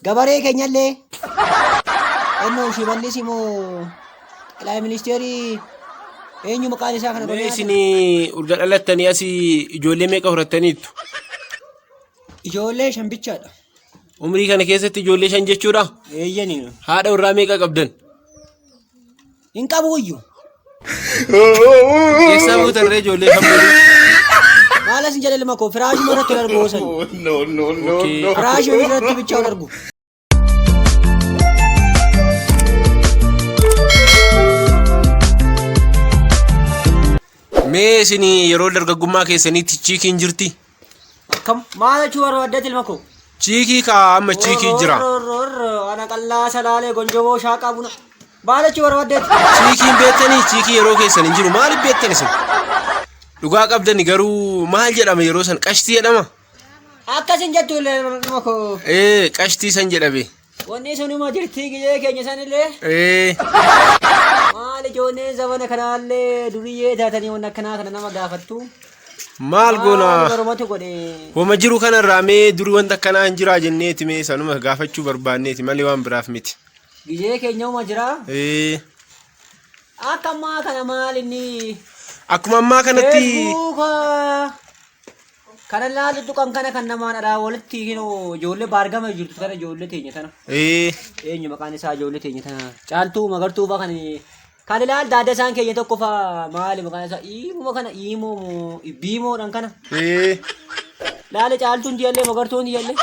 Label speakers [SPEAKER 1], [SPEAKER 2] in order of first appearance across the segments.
[SPEAKER 1] Gabaree keenyallee eenyu Shimallis moo Xaqilaa Ministeerii eenyu maqaan isaa kana
[SPEAKER 2] Mee
[SPEAKER 1] Oromiyaa
[SPEAKER 2] isin urga dhalattanii asii ijoollee meeqa horattaniittu?
[SPEAKER 1] Ijoollee shan bichaadha.
[SPEAKER 2] Umrii kana keessatti ijoollee shan jechuudha?
[SPEAKER 1] Eeyyani.
[SPEAKER 2] Haadha warraa meeqa qabdan?
[SPEAKER 1] Hin qabu iyyuu.
[SPEAKER 2] Eessaa fuutan ree ijoollee shan booduu?
[SPEAKER 1] Maal asin jedhe ilma koo firaashuma irratti ol argu hoosan.
[SPEAKER 3] No, no, no,
[SPEAKER 2] Okay.
[SPEAKER 3] no.
[SPEAKER 1] Firaashuma irratti bichaa ol argu.
[SPEAKER 2] Mee isin yeroo dargaggummaa keessaniitti chiikiin jirti?
[SPEAKER 1] Akkam maal jechuu barbaaddeet ilma koo?
[SPEAKER 2] Chiikii kaa amma chiikii jira.
[SPEAKER 1] Ana qallaa salaalee gonjoboo shaaqaa buna. Maal jechuu barbaaddeet?
[SPEAKER 2] Chiikiin beektanii chiikii yeroo keessan hin jiru maaliif beektan isin? Dhugaa qabdani garuu maal jedhama yeroo san qashtii jedhama?
[SPEAKER 1] Akkas hin jettu ilma koo.
[SPEAKER 2] Ee qashtii san jedhame.
[SPEAKER 1] Wanni sunuma jirtii gizee keenya sanillee.
[SPEAKER 2] Ee
[SPEAKER 1] Maal ijoolleen zamana kanaallee duriyyee taatanii wanna akkanaa kana nama gaafattu.
[SPEAKER 2] maal goona?
[SPEAKER 1] Maal barumatu godhe.
[SPEAKER 2] Wama jiru kanarraa mee duri wanta akkanaa hin jiraa jenneeti mee sanuma gaafachuu barbaanneeti malee waan biraaf miti.
[SPEAKER 1] Gizee keenya uma jira.
[SPEAKER 2] Ee
[SPEAKER 1] Akka ammaa kana maal inni
[SPEAKER 2] akkuma ammaa kanatti
[SPEAKER 1] Feesbuuka kana laaltu tuqan kana kan namaan alaa walitti hinoo ijoollee baargama jirtu kana ijoollee teenya tana.
[SPEAKER 2] ee
[SPEAKER 1] Eenyu maqaan isaa ijoollee teenya tana caaltuu magartuu fa'a kan kan ilaal daadda isaan keenya tokko fa'a maali maqaan isaa iimuma kana iimoo moo biimoodhaan kana.
[SPEAKER 2] ee
[SPEAKER 1] Laale caaltuun diyallee magartuun diyallee.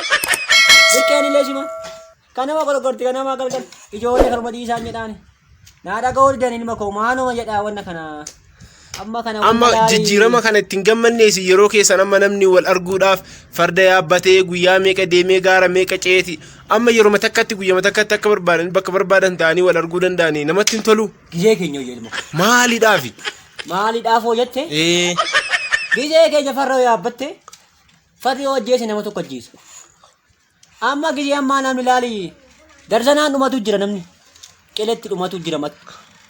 [SPEAKER 1] Birqeen illee sima. Kanama gorgorti kanama galgal ijoollee kanuma dhiisaan jedhaani. Naa dhaga'uu didan ilma koo maaluma jedhaa wanna kana. Amma kana
[SPEAKER 2] amma
[SPEAKER 1] wanna gaarii-
[SPEAKER 2] jijjiirama kana ittiin gammanneesi yeroo keessan amma namni wal arguudhaaf farda yaabbatee guyyaa meeqa deemee gaara meeqa ceeti amma yeroo takkatti guyyama takkatti akka barbaadan bakka barbaadan ta'anii wal arguu danda'anii namatti hin tolu
[SPEAKER 1] Gizee keenya hojii ilma koo.
[SPEAKER 2] maaliidhaafi
[SPEAKER 1] Maaliidhaaf hoo jette?
[SPEAKER 2] ee
[SPEAKER 1] Gizee keenya farra yoo yaabbatte farri yoo ajjeese nama tokko ajjeesa. Amma gizee ammaa namni laali darzanaan dhumatu jira namni. Qiletti dhumatu jira mat.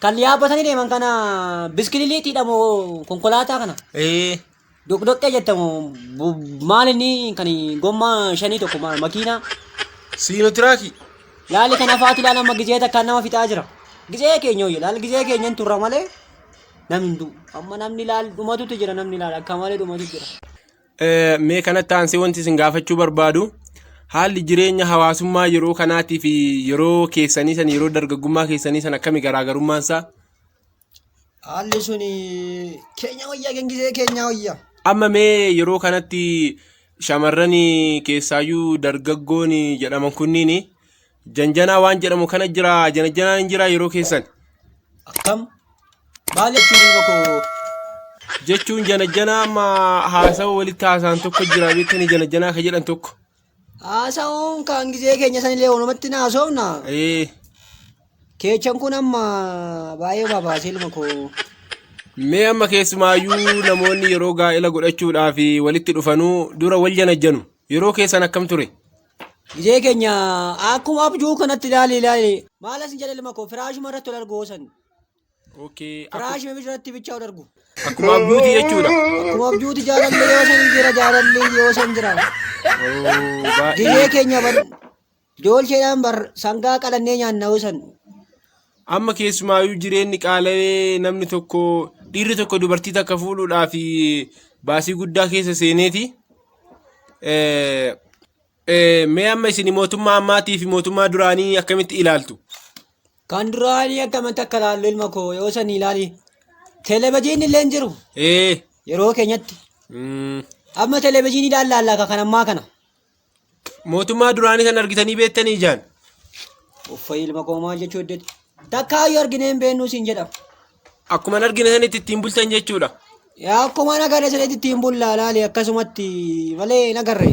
[SPEAKER 1] Kan yaabbatanii deeman kana biskililiitiidha moo konkolaataa kana?
[SPEAKER 2] Ee.
[SPEAKER 1] Doqdoqqee jettamu maal inni kan gommaa shanii tokko makiinaa.
[SPEAKER 2] Siinootiraakii.
[SPEAKER 1] Laali kana faatu laala amma gizee takkaan nama fixaa jira. Gizee keenya hojii laali gizee keenya hin turra malee namni hin du'u. Amma namni laal dhumatutu jira namni laal akka malee dhumatu jira.
[SPEAKER 2] Mee kanatti aansee wanti isin gaafachuu barbaadu haalli jireenya hawaasummaa yeroo kanaatii fi yeroo keessanii san yeroo dargaggummaa keessanii san akkami garaagarummaan isaa?
[SPEAKER 1] Haalli sun keenya wayya gengizee keenya wayya.
[SPEAKER 2] Amma mee yeroo kanatti shamarran keessaayyuu dargaggoon jedhaman kunniin janjanaa waan jedhamu kana jira janjanaan hin jira yeroo keessan.
[SPEAKER 1] Akkam? Maal jechuun ilma koo?
[SPEAKER 2] Jechuun janajjanaa amma haasawa walitti haasa'an tokko jira beektanii janajjanaa ka jedhan tokko.
[SPEAKER 1] Haasa'uun kan gizee keenya sanillee walumatti na haasofna.
[SPEAKER 2] Ee,
[SPEAKER 1] Keechan kun amma baay'ee babaasee ilma koo.
[SPEAKER 2] Mee amma keessumaayyuu namoonni yeroo gaa'ela godhachuudhaaf walitti dhufanuu dura wal janajjanu. Yeroo keessan akkam ture?
[SPEAKER 1] Gizee keenya akkuma abjuu kanatti ilaali ilaali. Maal asin jedhe ilma koo firaashuma irratti ol argu hoosan.
[SPEAKER 2] Okay.
[SPEAKER 1] Firaashuma irratti bichaa ol argu.
[SPEAKER 2] Akkuma abjuuti jechuudha.
[SPEAKER 1] Akkuma abjuuti jaalalli yoo san jira jaalalli yoo san jira.
[SPEAKER 2] Oh, baay'ee.
[SPEAKER 1] Gizee keenya bar joolcheedhaan bar sangaa qalannee nyaanna yoo san.
[SPEAKER 2] Amma keessumaayyuu jireenyi qaala'ee namni tokko dhiirri tokko dubartii takka fuudhuudhaaf baasii guddaa keessa seeneeti. Eh, eh, Mee amma isin mootummaa ammaatii fi mootummaa duraanii akkamitti ilaaltu?
[SPEAKER 1] Kan duraanii akkamatti akka ilaallu ilma koo yoo san ilaali. Televezyiinni illee hin jiru
[SPEAKER 2] Ee.
[SPEAKER 1] yeroo keenyatti.
[SPEAKER 2] Mm,
[SPEAKER 1] Amma televezyiinii ilaalla laalla kan ammaa kana.
[SPEAKER 2] Mootummaa duraanii san argitanii beektanii ijaan?
[SPEAKER 1] Uffay ilma koo maal jechuu heddeeti. Takkaa iyyuu arginee hin beennuu siin jedha.
[SPEAKER 2] Akkuma hin argine sanitti ittiin bultan jechuudha.
[SPEAKER 1] Yaa akkuma hin agarre sanitti ittiin bullaa laali akkasumatti malee hin agarre.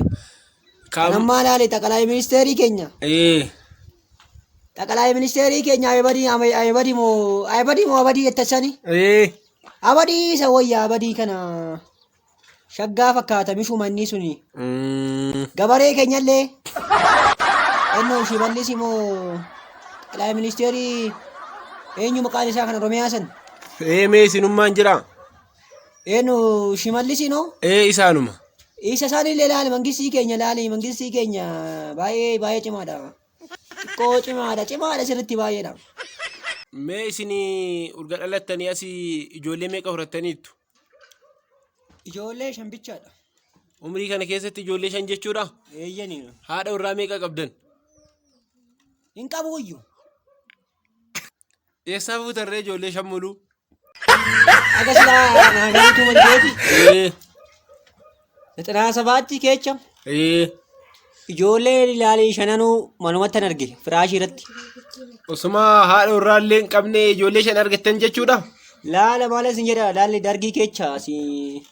[SPEAKER 1] Kan ammaa laali xaqalaayi ministeerii keenya.
[SPEAKER 2] Ee.
[SPEAKER 1] Xaqalaayi ministeerii keenya ayibadii ayibadii moo ayibadii moo abadii jettasani.
[SPEAKER 2] Ee.
[SPEAKER 1] Abadii isa wayya abadii kana shaggaa fakkaata mishuma inni suni. Gabaree keenyallee ennoo shimallis immoo xaqalaayi ministeerii eenyu maqaan isaa kan Oromiyaa san.
[SPEAKER 2] Ee mee isinummaan jira?
[SPEAKER 1] Eenyu shimallis inoo?
[SPEAKER 2] Ee isaanuma.
[SPEAKER 1] Isa isaanillee laali mangistii keenya laali mangistii keenya baay'ee baay'ee cimaadha. Xiqqoo cimaadha cimaadha sirriitti baay'eedha.
[SPEAKER 2] Mee isin urga dhalattanii asii ijoollee meeqa horattaniittu?
[SPEAKER 1] Ijoollee shan bichaadha.
[SPEAKER 2] Umrii kana keessatti ijoollee shan jechuudha?
[SPEAKER 1] Eeyyani.
[SPEAKER 2] Haadha warraa meeqa qabdan?
[SPEAKER 1] Hin qabu iyyuu.
[SPEAKER 2] Eessaa fuutarree ijoollee shan muluu?
[SPEAKER 1] Akka silaa naa galuutu malteeti.
[SPEAKER 2] Ee,
[SPEAKER 1] 97tti keecha
[SPEAKER 2] ee,
[SPEAKER 1] ijoollee ilaalii shananuu manumatti an arge firaashii irratti.
[SPEAKER 2] Osuma haadha warraa illee hin qabne ijoollee shan argattan jechuudha?
[SPEAKER 1] Laala maal isin jedha laalli dargii keecha asii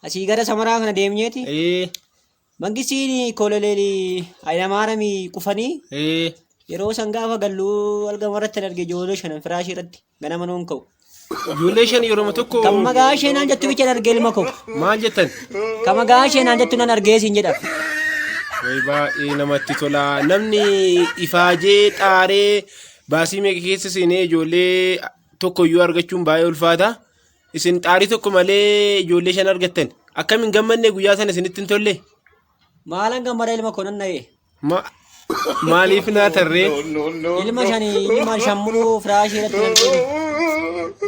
[SPEAKER 1] asii gara samaraa kana deemneeti.
[SPEAKER 2] Ee,
[SPEAKER 1] Mangistiin koloneelii Hayilamaarami qufanii
[SPEAKER 2] Ee.
[SPEAKER 1] yeroo san gaafa galluu algama irratti an arge ijoollee shanan firaashii irratti ganama nuun ka'u.
[SPEAKER 2] Ijoollee shan yeroo tokko
[SPEAKER 1] Kan maqaa ishee naan jettu bicha argee ilma koo.
[SPEAKER 2] maal jettan?
[SPEAKER 1] Kan maqaa ishee naan jettu nan argee siin jedha.
[SPEAKER 2] Way baay'ee namatti tola. Namni ifaajee xaaree baasii meeqa keessa seenee ijoollee tokko iyyuu argachuun baay'ee ulfaata. Isin xaarii tokko malee ijoollee shan argattan. Akkam hin gammanne guyyaa sana isinitti hin tolle?
[SPEAKER 1] Maalan gammada ilma koo nan na'e.
[SPEAKER 2] Ma maaliif naa tarree?
[SPEAKER 1] Ilma shani ilma shan muluu firaashii irratti nan argee.